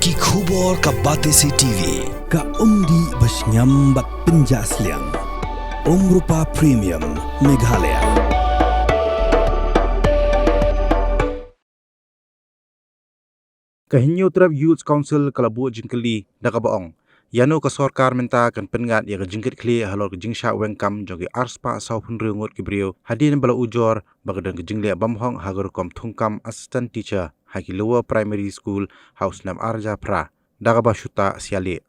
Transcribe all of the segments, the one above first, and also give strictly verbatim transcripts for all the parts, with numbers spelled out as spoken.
Ki khubor ka Batesi T V, ka umdih ba shngiam bad pynjah sliang. Umrupa Premium, Meghalaya. Ka Hynñiewtrep Youth Council ka la buh jingkylli da kaba ong, ïano ka sorkar mynta kan pynngat ïa ka jingkitkhlieh halor ka jingshah weng kam jong ki arspah sawphew hynriew ngut ki briew hadien ba la ujor ba ka don ka jingleh bymhok ha ka rukom thungkam assistant teacher ha ki lower primary school ha u snem arhajar phra da kaba shu tah sialieh.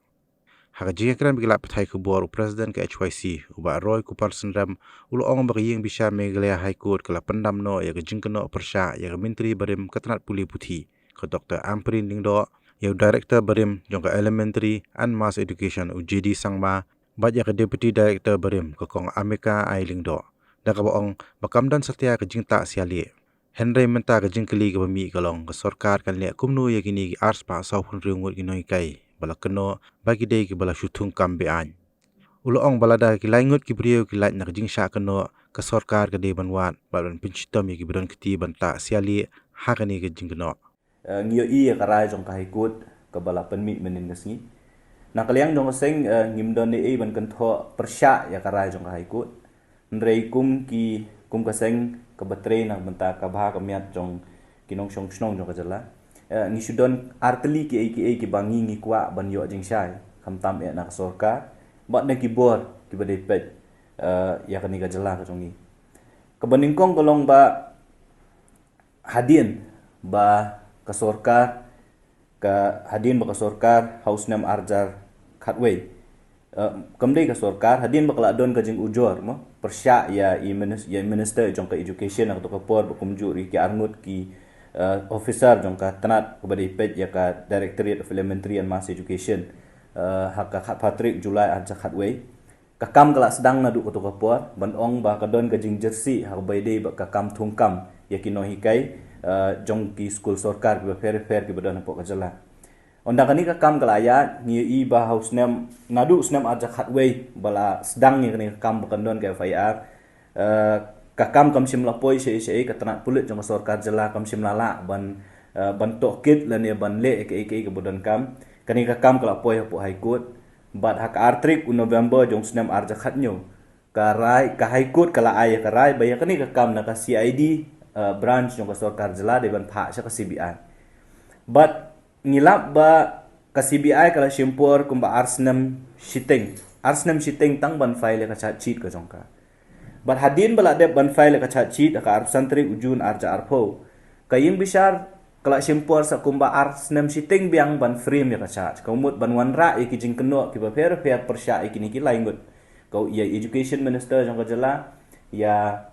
Ha ka jingïakren bad ki lad pathai khubor, u President ka H Y C, u Bah Roy Kupar Synrem, u la ong ba ka ïing bishar Meghalaya High Court ka la pyndam noh ïa ka jingkynnoh pyrshah ïa ka Myntri barim ka tnat pule puthi, ka Doctor Ampareen Lyngdoh, ïa u Director barim jong ka Elementary and Mass Education, u J D Sangma, bad ïa ka Deputy Director barim, ka Kong Amika I Lyngdoh, da kaba ong ba kam don satia ka jingtah sialieh. Hynrei mynta ka jingkylli kaba mih ka long, ka sorkar kan leh kumno ïa kine ki arspah sawphew hynriew ngut ki nonghikai ba la kynnoh ba ki dei kiba la shu thungkam be-aiñ. U la ong ba lada ki lai ngut ki briew ki lait na ka jingshah kynnoh, ka sorkar ka dei ban wad bad ban pynshitom ïa kiba don kti ban tah sialieh ha kane ka jingkynnoh. Eh, ngi ïohi ïa ka rai jong ka High Court kaba la pynmih mynhynnin ka sngi. Na ka liang jong ka seng, eh, ngim don ei ei ban kynthoh pyrshah ïa ka rai jong ka High Court. Hynrei kum ki, kum ka seng kaba trei na ka bynta ka bha ka miat jong ki nongshong shnong jong ka jylla, eh, ngi shu don artylli kiei kiei kiba ngi ngi kwah ban ïoh jingshai, khamtam eh na ka sorkar bad na ki bor kiba dei peit, eh, ïa kane ka jylla ka jong ngi. Kaba nyngkong ka long ba hadien ba ka sorkar, ka hadien ba ka sorkar ha u snem arhajar khatwei. Eh, kam dei ka sorkar, hadien ba ka la don ka jingujor mo pyrshah ïa i minis-, ïa i minister jong ka education ha kato ka por bad kumjuh ruh ïa ki arngut ki, eh, officer jong ka tnat kaba dei peit ïa ka Directorate of Elementary and Mass Education, eh, ha ka khatphra tarik July arhajar khatwei. Ka kam ka la sdang naduh kato ka por, ban ong ba ka don ka jingjyrsieh ha kaba ïadei bad ka kam thungkam ïa ki nonghikai, eh, jong ki skul sorkar kiba pher pher kiba don hapoh ka jylla. Ynda kane ka kam ka la ïaid, ngi ïohi ba ha u snem, naduh u snem arhajar khatwei ba la sdang ïa kane ka kam ba kan don ka F I R, eh, ka kam kam shym la poi shaei shaei, ka tnat pulit jong ka sorkar jylla kam shym la lah ban, eh, ban tohkit lane ban leh ïa kaei kaei kaba donkam. Kane ka kam ka la poi hapoh High Court. Bad ha ka ar tarik u November jong u snem arhajar khathynñiew, ka rai, ka High Court ka la ai ïa ka rai ba ïa kane ka kam na ka C I D, eh, branch jong ka sorkar jylla dei ban phah sha ka C B I. Bad ngi lap ba ka C B I ka la shim por kumba ar snem shiteng, ar snem shiteng tang ban file ïa ka charge sheet ka jong ka. Bad hadien ba la dep ban file ïa ka charge sheet ha ka arphew san tarik u June arhajar arphew, ka ïing bishar ka la shim por sa kumba ar snem shiteng biang ban frame ïa ka charge, ka mut ban wanrah ïa ki jingkynnoh kiba pher pher pyrshah ïa kine ki lai ngut, ka, ïa education minister jong ka jylla, ïa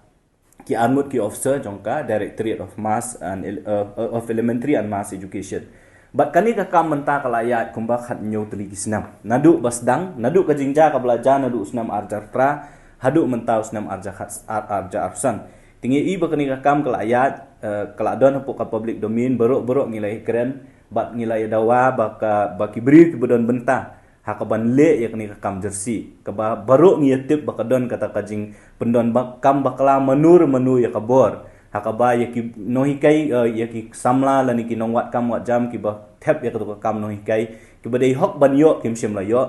ki arngut ki officer jong ka Directorate of Mass and El-, uh, uh, of Elementary and Mass Education. Bad kane ka kam mynta ka la ïaid kumba khathynñiew tylli ki snem naduh ba sdang, naduh ka jingjia kaba la jia naduh u snem arhajar phra haduh mynta u snem arhajar khat, ar-, arhajar arphew san. Te ngi ïohi ba kane ka kam ka la ïaid, eh, ka la don hapoh ka public domain, baroh baroh ngi la ïakren bad ngi la ïadawa ba ka, ba ki briew kiba don bynta ha kaban leh ïa kane ka kam jyrsieh, kaba baroh ngi ïatip ba ka don kata ka jingpyndon ba kam bakla mano re mano ïa ka bor, ha kaba ïa ki nonghikai, eh, ïa ki samla lane ki nongwad kam wad jam kiba thep ïa kato ka kam nonghikai, kiba dei hok ban ïoh kim shym la ïoh,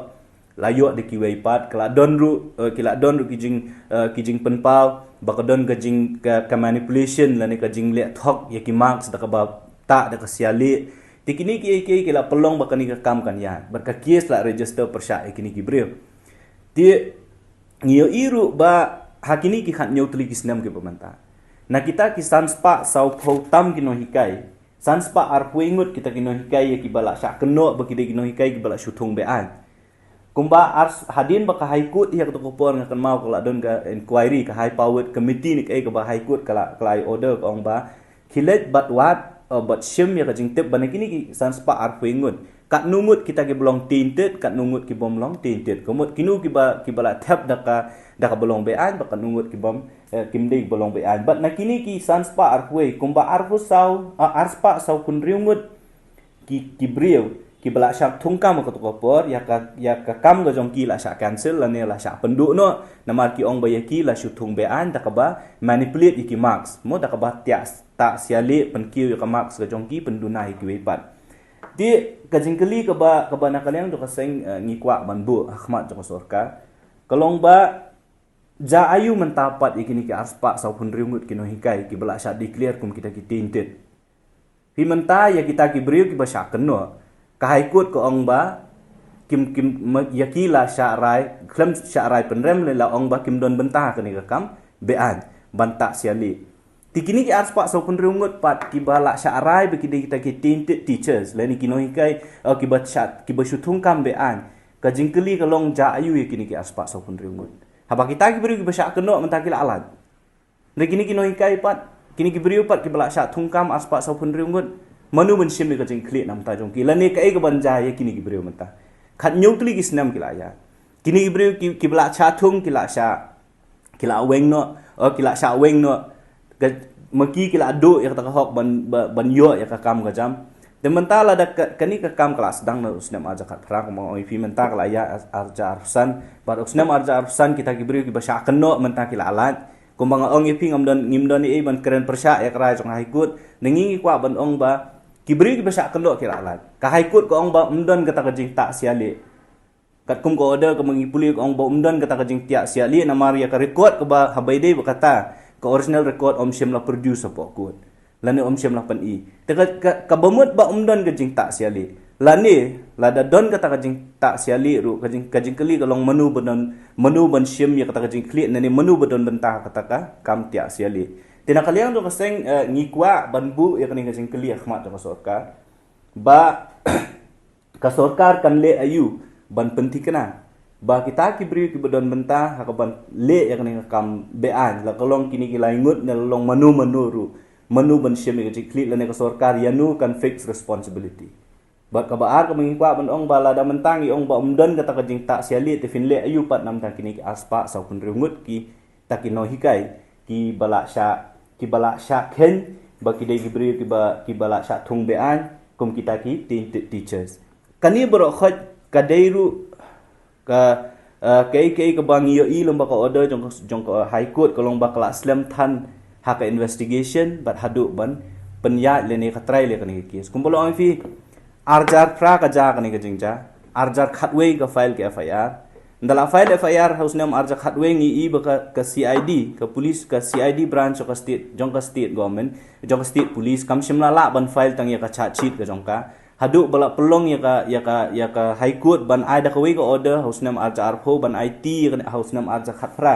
la ïoh da kiwei pat, ka la don ruh, eh, ki la don ruh ki jing, eh, ki jingpynpaw ba ka don ka jing, ka, ka manipulation lane ka jingleh thok ïa ki marks da kaba tah da ka sialieh. Te kine kiei kiei ki la pynlong ba kane ka kam kan ïaid bad ka case la register pyrshah ïa kine ki briew. Te ngi ïohi ruh ba ha kine ki khathynñiew tylli ki snem kiba mynta, na kita ki sanspah sawphew tam ki nonghikai, sanspah arphew ngut kita ki nonghikai ïa kiba la shah kynnoh ba ki dei ki nonghikai kiba la shu thung be-aiñ. Kumba ar, hadien ba ka High Court ïa kato ka por nga kynmaw ka la don ka inquiry, ka high powered committee ne kaei kaba High Court ka la, ka la ai order ka ong ba khie leit bad wad, eh, bad shim ïa ka jingtip ba na kine ki sanspah arphew ngut, katno ngut kita kiba long tainted, katno ngut ki bym long tainted, ka mut kino kiba, kiba la thep da ka, da kaba long be-aiñ bad katno ngut ki bym, eh, kim dei ba long be-aiñ. Bad na kine ki sanspah arphew, kumba arphew saw, ah, arspah sawphew hynriew ngut ki, ki briew kiba la shah thungkam ha kato ka por, ïa ka, ïa ka kam ka jong ki la shah cancel lane la shah pynduh noh, namar ki ong ba ïa ki la shu thung be-aiñ da kaba manipulate ïa ki marks, mo, da kaba tah, tah sialieh, pynkiew ïa ka marks ka jong ki, pynduna ïa kiwei pat. Te ka jingkylli kaba, kaba na ka liang jong ka seng, eh, ngi kwah ban buh ha khmat jong ka sorkar, ka long ba, ja aïu mynta pat ïa kine ki arspah sawphew hynriew ngut ki nonghikai kiba la shah declare kum kita ki tainted. Phi mynta ïa kita ki briew kiba shah kynnoh, ka High Court ka ong ba kim, kim, ma-, ïa ki la shah rai, khlem shah rai pynrem lei la ong ba kim don bynta kane ka kam beaiñ ban tah sialieh. Te kine ki arspah sawphew hynriew ngut pat kiba la shah rai ba ki dei kita ki tainted teachers lane ki nonghikai, eh, kiba shah, kiba shu thung kam beaiñ. Ka jingkylli ka long, ja aïu ïa kine ki arspah sawphew hynriew ngut? Haba kita ki briew kiba shah kynnoh mynta ki la lait. Hynrei kine ki nonghikai pat, kine ki briew pat kiba la shah thung kam arspah sawphew hynriew ngut, mano ban shim ïa ka jingkhlieh na ka bynta jong ki? Lane kaei kaban jia ïa kine ki briew mynta? Khathynñiew tylli ki snem ki la ïaid. Kine ki briew ki, kiba la shah thung ki la shah, ki la weng noh, oh, ki la shah weng noh. Ka, ma ki ki la duh ïa kata ka hok ban, ba-, ban ïoh ïa ka kam ka jam. Te mynta lada ka, kane ka kam ka la sdang na u snem arhajar khatphra, kumba nga ong ïa phi mynta ka la ïaid ar-, arhajar arphew san, bad u snem arhajar arphew san kita ki briew kiba shah kynnoh mynta ki la lait. Kumba nga ong ïa phi, ngam don, ngim don ei ei ban kren pyrshah ïa ka rai jong ka High Court. Ngi, ngi kwah ban ong ba ki briew kiba shah kynnoh ki la lait. Ka High Court ka ong ba ym don kata ka jingtah sialieh. Katkum ka order kaba ngi pule ka ong ba ym don kata ka jingtah sialieh namar ïa ka record kaba haba ïadei bad kata, ka original record ym shym la produce hapoh court. Lane ym shym la pyni. Te ka, ka, kaba mut ba ym don ka jingtah sialieh. Lane lada don kata ka jingtah sialieh ruh, ka jing, ka jingkylli ka long mano ba don, mano ban shim ïa kata ka jingkhlieh, lane mano ba don bynta kata ka kam tah sialieh. Te na ka liang jong ka seng, eh, ngi kwah ban buh ïa kane ka jingkylli ha khmat jong ka sorkar ba ka sorkar kan leh aïu ban pynthikna ba kita ki briew kiba don bynta ha kaban leh ïa kane ka kam beaiñ, la ka long kine ki lai ngut ne la long mano mano ruh, mano ban shim ïa ka jingkhlieh, lane ka sorkar ïano kan fix responsibility. Bad kaba ar kaba ngi kwah ban ong ba lada mynta ngi ong ba ym don kata ka jingtah sialieh, te phin leh aïu pat na ka bynta kine ki arspah sawphew hynriew ngut ki ta ki nonghikai kiba la shah, kiba la shah kheiñ ba ki dei ki briew kiba, kiba la shah thung beaiñ kum kita ki tainted teachers. Kane baroh khoit ka dei ruh ka, eh, kaei kaei kaba ngi ïohi lyngba ka order jong ka, jong ka High Court ka long ba ka la slem than ha ka investigation bad haduh ban pynïaid lane ka trial ïa kane ka case. Kumba la ong ïa phi, arhajar phra ka jia kane ka jingjia, arhajar khatwei ka file ka F I R. Ynda la file F I R ha u snem arhajar khatwei, ngi i ba ka, ka C I D, ka police, ka C I D branch jong ka state, jong ka state government, jong ka state police, kam shym la lah ban file tang ïa ka charge sheet ka jong ka. Haduh ba la pynlong ïa ka, ïa ka, ïa ka High Court ban ai da kawei ka order ha u snem arhajar arphew ban aiti ïa kane, ha u snem arhajar khatphra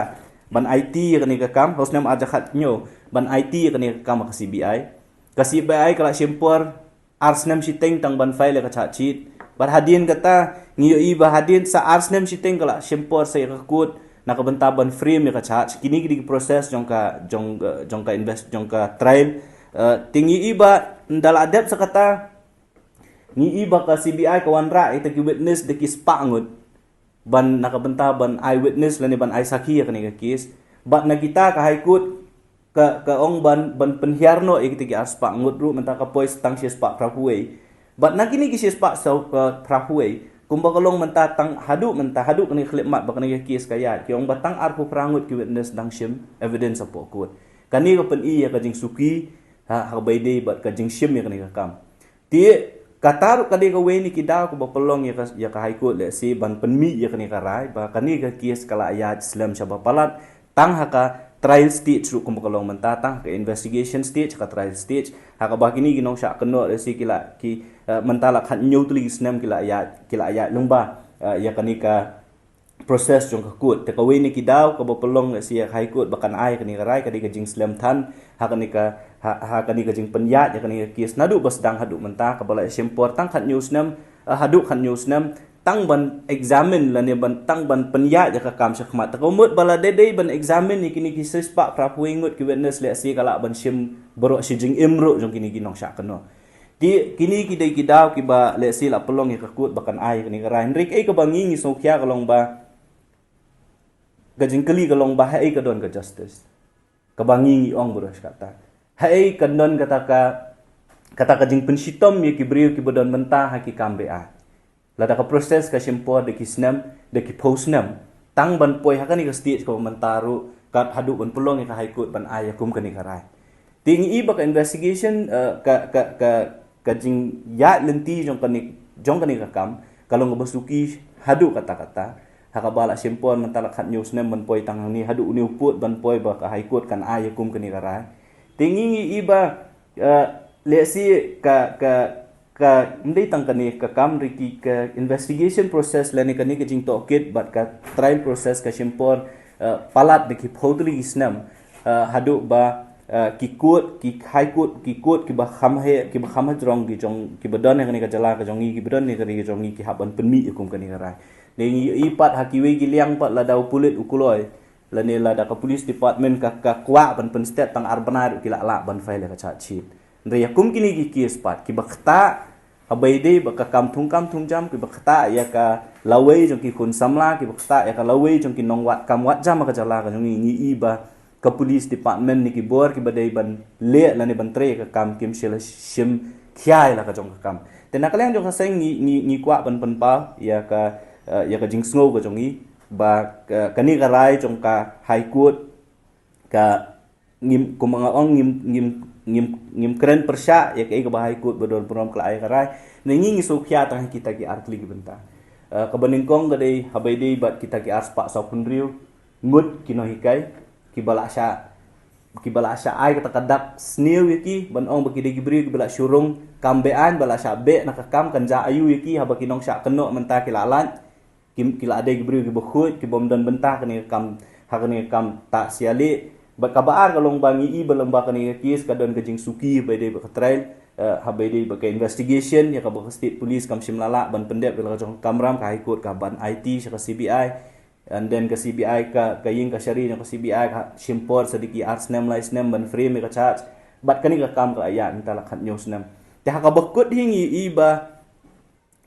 ban aiti ïa kane ka kam, ha u snem arhajar khathynñiew ban aiti ïa kane ka kam ha ka C B I. Ka C B I ka la shim por ar snem shiteng tang ban file ïa ka charge sheet. Bad hadien kata ngi ïohi ba hadien sa ar snem shiteng ka la shim por sa ïa ka court na ka bynta ban frame ïa ka charge. Kine ki dei ki process jong ka, jong, jong ka invest, jong ka trial. Eh, te ngi ïohi ba ynda la dep sa kata, ngi ïohi ba ka C B I ka wanrah ïa kita ki witness da ki spah ngut ban na ka bynta ban ai witness lane ban ai sakhi ïa kane ka case. Bad na kita ka High Court ka, ka ong ban, ban pynhiar noh ïa kita ki arspah ngut ruh, mynta ka poi tang shispah phraphew wei. Bad na kine ki shispah saw, eh, phraphew wei, kumba ka long mynta tang haduh mynta, haduh kane ka khyllipmat ba kane ka case ka ïaid, ki ong ba tang arphew phra ngut ki witness dang shim evidence hapoh court. Kane ka pyni ïa ka jingsuki ha, ha kaba ïadei bad ka jingshim ïa kane ka kam. Te kata ruh ka dei kawei na ki daw kaba pynlong ïa ka, ïa ka High Court lehse ban pynmih ïa kane ka rai ba kane ka case ka la ïaid slem shaba palat tang ha ka trial stage ruh kumba ka long mynta, tang ha ka investigation stage, ha ka trial stage, ha kaba kine ki nongshah kynnoh lehse ki la, ki, eh, mynta la khathynñiew tylli ki snem ki la ïaid, ki la ïaid lyngba, eh, ïa kane ka process jong ka court. Te kawei na ki daw kaba pynlong lehse ïa ka High Court ba kan ai kane ka rai ka dei ka jingslem than ha kane ka, ha, ha kane ka jingpynïaid ïa kane ka case naduh ba sdang haduh mynta, kaba la shim por tang khathynñiew snem, eh, haduh khathynñiew snem tang ban examine lane ban, tang ban pynïaid ïa ka kam shakhmat. Te ka mut ba la dei dei ban examine ïa kine ki shispah phraphew wei ngut ki witness lehse ka lah ban shim baroh shi jingim ruh jong kine ki nongshah kynnoh. Te kine ki dei ki daw kiba lehse la pynlong ïa ka court ba kan ai kane ka rai. Hynrei kaei kaba ngi ngi sngewkhia ka long ba, ka jingkylli ka long ba haei ka don ka justice? Kaba ngi ngi ong baroh shi katta, haei ka don kata ka, kata ka jingpynshitom ïa ki briew kiba don bynta ha ki kam beaiñ? Lada ka process ka shim por da ki snem, da ki phew snem tang ban poi ha kane ka stage kaba mynta ruh, kat haduh ban pynlong ïa ka High Court ban ai ïa kum kane ka rai. Te ngi i ba ka investigation, eh, ka, ka, ka, ka jingïaid lynti jong kane, jong kane ka kam ka long kaba suki haduh katta katta. Ha kaba la shim por mynta la khathynñiew snem ban poi tang hangne haduh une u pud ban poi ba ka High Court kan ai ïa kum kane ka rai. Te ngi ngi i ba, eh, lehse ka, ka, ka ym dei tang kane ka kam, ruh ki ka investigation process lane kane ka jingtohkit bad ka trial process ka shim por, eh, palat da ki phew tylli ki snem, eh, haduh ba, eh, ki court, ki High Court, ki court kiba kham heh, kiba kham hajrong ki jong, kiba don ha kane ka jylla ka jong ngi, kiba don ha kane ka jong ngi ki hap ban pynmih ïa kum kane ka rai. Te ngi i pat ha kiwei ki liang pat lada u pulit u kloi lane lada ka police department ka, ka kwah ban pynstet tang ar bnai ruh ki lah lah ban file ïa ka charge sheet. Hynrei ïa kum kine ki case pat kiba ktah, haba ïadei bad ka kam thungkam thungjam, kiba ktah ïa ka lawei jong ki khun samla, kiba ktah ïa ka lawei jong ki nongwad kam wad jam ha ka jylla ka jong ngi, ngi i ba ka police department ne ki bor kiba dei ban leh lane ban trei ïa ka kam kim shym la shim khia ïa la ka jong ka kam. Te na ka liang jong ka seng ngi, ngi, ngi kwah ban pynpaw ïa ka, eh, ïa ka jingsngew ka jong ngi ba ka, kane ka rai jong ka High Court ka ngim, kumba nga ong, ngim, ngim, ngim, ngim kren pyrshah ïa kaei kaba High Court ba don burom ka la ai ka rai. Ne ngi ngi sngewkhia tang ha kita ki ar tylli ki bynta. Eh, kaba nyngkong ka dei haba ïadei bad kita ki arspah sawphew hynriew ngut ki nonghikai kiba la shah, kiba la shah ai kata ka dak sniew ïa ki ban ong ba ki dei ki briew kiba la shu rung kam beaiñ, ba la shah beh na ka kam, kan jia aiu ïa ki haba ki nongshah kynnoh mynta ki la lait, ki, ki la dei ki briew kiba khuid, ki bym don bynta ha kane ka kam, ha kane ka kam tah sia lieh. Bad kaba ar ka long ba ngi i ba lem bad kane ka case ka don ka jingsuki haba ïadei bad ka trial, eh, haba ïadei bad ka investigation ïa kaba ka state police kam shym la lah ban pyndep ïa la ka jong ka kamram, ka High Court ka ban aiti sha ka C B I. And then ka C B I ka, ka ïing ka shari jong ka C B I ka shim por sa da ki ar snem lai snem ban frame ïa ka charge. Bad kane ka kam ka la ïaid mynta la khathynñiew snem. Te ha kaba kut hi ngi i ba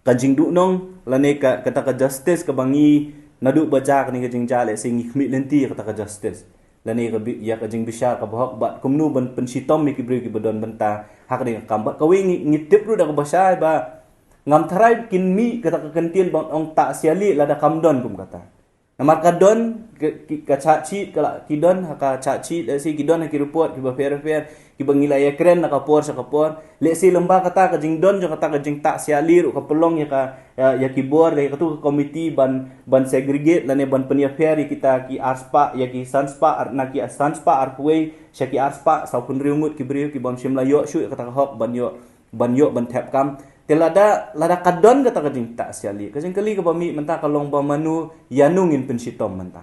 ka jingduhnong lane ka, kata ka justice kaba ngi naduh ba jia kane ka jingjia lehse ngi khmih lynti ïa kata ka justice lane ka bi-, ïa ka jingbishar kaba hok bad kumno ban pynshitom ïa ki briew kiba don bynta ha kane ka kam. Bad kawei ngi, ngi tip ruh da kaba shai ba ngam tharai kin mih kata ka kyntien ban ong tah sia lieh lada kam don kum kata. Namar ka don ka, ki, ka charge sheet ka la, ki don ha ka charge sheet, lehse ki don ha ki report kiba pher pher kiba ngi la ïakren na ka por sha ka por. Lehse lem bad kata ka jingdon jong kata ka jingtah sia lieh ruh ka pynlong ïa ka, ïa, ïa ki bor, ïa katu ka committee ban, ban segregate lane ban pynïapher ïa kita ki arspah, ïa ki sanspah ar, na ki sanspah arphew wei sha ki arspah sawphew hynriew ngut ki briew ki bym shym la ïoh shuh ïa kata ka hok ban ïoh, ban ïoh ban thep kam. Te lada, lada ka don kata ka jingtah sia lieh, ka jingkylli kaba mih mynta ka long ba mano, ïano ngin pynshitom mynta.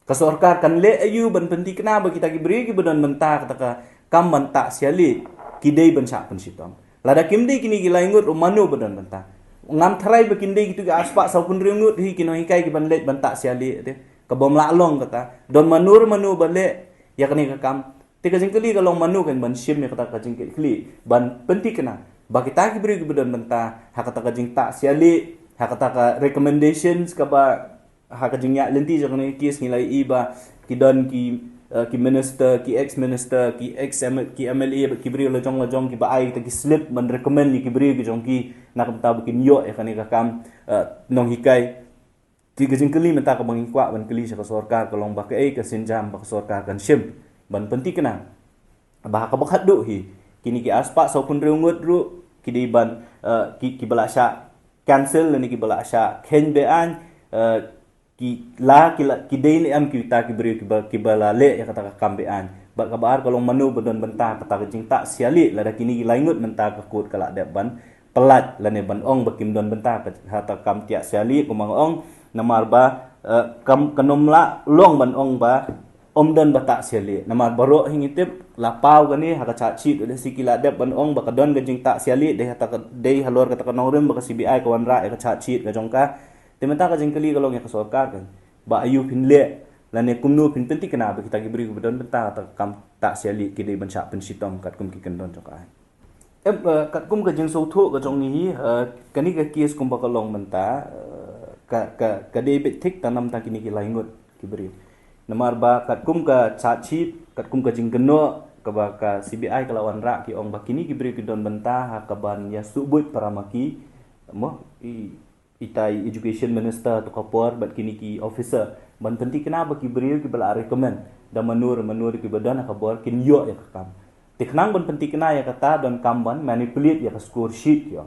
Ka sorkar kan leh aiu ban pynthikna ba kita ki briew kiba don bynta kata ka kam ban tah sia lieh ki dei ban shah pynshitom. Lada kim dei kine ki lai ngut ruh mano ba don bynta. Ngam tharai ba kin dei kitu ki arspah sawphew hynriew ngut hi ki nonghikai kiban leit ban tah sia lieh te. Ka bym lah long kata. Don mano re mano ba leh ïa kane ka kam. Te ka jingkylli ka long mano kan ban shim ïa kata ka jingkylli ban pynthikna ba kita ki briew kiba don bynta ha kata ka jingtah sia lieh, ha kata ka recommendations kaba ha ka jingïaid lynti jong kane ka case ngi la i ba ki don ki, eh, ki minister, ki ex minister, ki ex M-, ki M L A, ki briew la jong la jong kiba ai kita ki slip ban recommend ïa ki briew ki jong ki na ka bynta ba kin ïoh ïa kane ka kam, eh, nonghikai. Te ka jingkylli mynta kaba ngi kwah ban kylli sha ka sorkar ka long ba kaei ka sienjam ba ka sorkar kan shim ban pynthikna ba ha kaba khatduh hi kine ki arspah sawphew hynriew ngut ruh ki dei ban, eh, ki, kiba la shah cancel lane kiba la shah kheiñ beaiñ, eh, ki la, ki la, ki dei ne em kita ki briew kiba, kiba la leh ïa kata ka kam beaiñ. Bad kaba ar ka long mano ba don bynta kata ka jingtah sia lieh lada kine ki lai ngut mynta ka court ka la dep ban pyllait lane ban ong ba kim don bynta ka, ha kata ka kam tah sia lieh kumba nga ong namar ba, eh, kam kan ym lah long ban ong ba ym don ba tah sia lieh. Namar baroh hi ngi tip la paw kane ha ka charge sheet, lehse ki la dep ban ong ba ka don ka jingtah sia lieh dei ha kata ka, dei halor kata ka nongrim ba ka C B I ka wanrah ïa ka charge sheet ka jong ka. Te mynta ka jingkylli ka long ïa ka sorkar kan ba aiu phin leh lane kumno phin pynthikna ba kita ki briew kiba don bynta kata ka kam tah sia lieh ki dei ban shah pynshitom katkum ki kyndon jong ka aiñ. Em, eh, katkum ka jingsngewthuh ka jong ngi hi, eh, kane ka case kumba ka long mynta, eh, ka, ka, ka dei beit thik tang namar tang kine ki lai ngut ki briew. Namar ba katkum ka charge sheet, katkum ka jingkynnoh kaba ka C B I ka la wanrah ki ong ba kine ki briew ki don bynta ha kaban ïa suhbuit para ma ki, mo, i, itai education minister tu ka por bad kine ki officer ban pynthikna ba ki briew kiba la recommend da mano re mano re kiba don ha ka bor kin ïoh ïa ka kam. Te khnang ban pynthikna ïa kata donkam ban manipulate ïa ka score sheet ïa.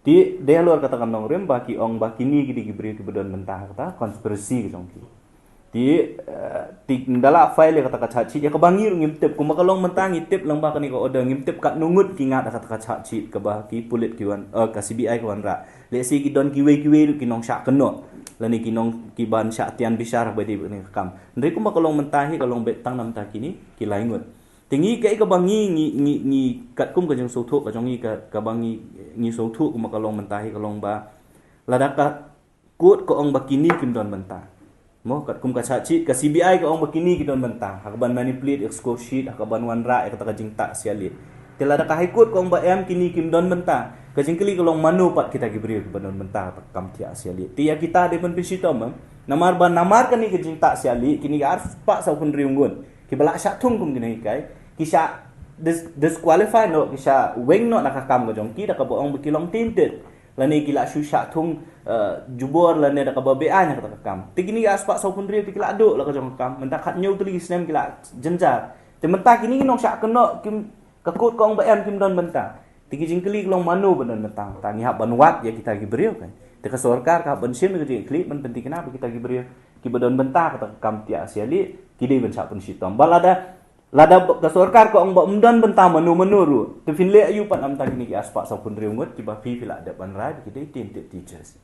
Te dei halor kata ka nongrim ba ki ong ba kine ki dei ki briew kiba don bynta ha kata conspiracy ka jong ki. Te, eh, te ynda la file ïa kata ka charge sheet ïa kaba ngi ruh ngim tip, kumba ka long mynta ngi tip lang ba kane ka order, ngim tip katno ngut ki ngat ha kata ka charge sheet kaba ki pulit ki wan, eh, ka C B I ka wanrah. Lehse ki don kiwei kiwei ruh ki nongshah kynnoh lane ki nong, ki ban shah tian bishar ba dei ba kane ka kam. Hynrei kumba ka long mynta hi ka long beit tang namar kine ki lai ngut. Te ngi kaei kaba ngi, ngi, ngi, ngi katkum ka jingsngewthuh ka jong ngi ka, kaba ngi, ngi sngewthuh kumba ka long mynta hi ka long ba lada ka court ka ong ba kine kim don bynta. Mo, katkum ka charge sheet, ka C B I ka ong ba kine ki don bynta ha ka ban manipulate ïa ka score sheet, ha ka ban wanrah ïa kata ka jingtah sialit. Te lada ka High Court ka ong ba em, kine kim don bynta, ka jingkylli ka long mano pat kita ki briew kiba don bynta ha ka kam thiah sialit. Te ïa kita dei ban pynshitom, em. Namar ba namar kane ka jingtah sialit, kine ki arspah sawphew hynriew ngut kiba la shah thung kum kine ki kai, ki shah dis-, disqualify noh, ki shah weng noh na ka kam ka jong ki da kaba ong ba ki long tainted. Lane ki la shu shah thung, eh, jubor lane da kaba beaiñ ha kata ka kam. Te kine ki arspah sawphew hynriew te ki la duh la ka jong ka kam. Mynta khathynñiew tylli ki snem ki la jynjar. Te mynta kine ki nongshah kynnoh kim, ka court ka ong ba em, kim don bynta. Te ki jingkylli ka long mano ba don bynta. Te ngi hap ban wad ïa kita ki briew, kan. Te ka sorkar ka hap ban shim ïa ka jingkylli ban pynthikna ba kita ki briew kiba don bynta ha kata ka kam thiah sialit ki dei ban shah pynshitom. Ba lada, lada ba-, ka sorkar ka ong ba ym don bynta mano mano ruh, te phin leh aïu pat namar kine ki arspah sawphew hynriew ngut kiba phi, phi la dep ban rai ba ki dei tainted teachers.